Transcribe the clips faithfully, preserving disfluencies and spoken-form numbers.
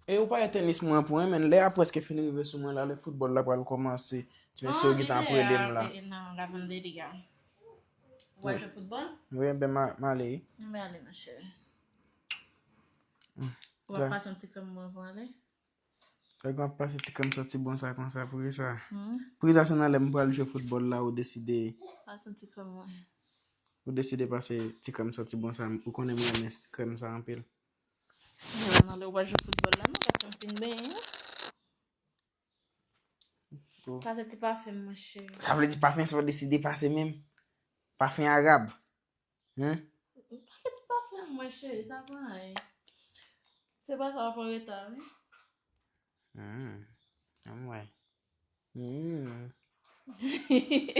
E ou pa wè tenis mwen pran, men lè a prèske fin rive sou mwen la, lè foutbòl la pral kòmanse. Ti mesye yo gentan ap rele m la. Nan Lavanderia. Ou al jwe foutbòl? Wi, ben, m ale. M ale, mon cheri. Ou ap pase yon ti krèm mwen pou ale? Lè m ap pase ti krèm santi bon sa konsa, poukisa? Poukisa se nan lè m pral jwe foutbòl la ou deside. Pase yon ti krèm mwen. Ou deside pase ti krèm santi bon sa, ou konnen m renmen krèm sa anpil. Nan lè ou pral jwe foutbòl la, non, paske m fin benyen. Pase ti pafen, mon cheri. Sa vle di pafen sa w deside pase menm? Pafen arab? Hein? Pase ti pafen, mon cheri, sa pa anyen. Se pa sa w ap an reta, wi. Hmm. Anmwey. Hmm.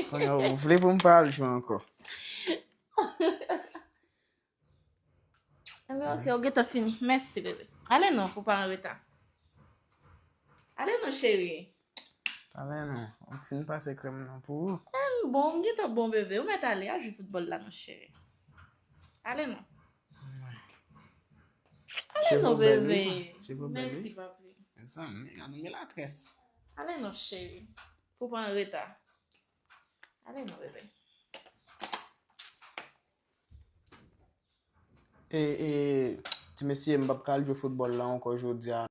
Kounye a, ou vle pou m pa al jwe ankò? Enben, ok, ou gentan fini. Mèsi, bebe. Ale non, pou pa an reta. Ale non, cheri. Ale non, m fin pase krèm nan pou ou. Bon, m gentan bon, bebe. Ou mèt ale, al jwe foutbòl la non, cheri. Ale non. Ale non, bebe. Mèsi, papi. Mezanmi, gade milatrès. Ale non, cheri. Pou pa an reta. Ale non, bebe. E, e, ti mesye, m p ap ka al jwe foutbòl la ankò jodi a.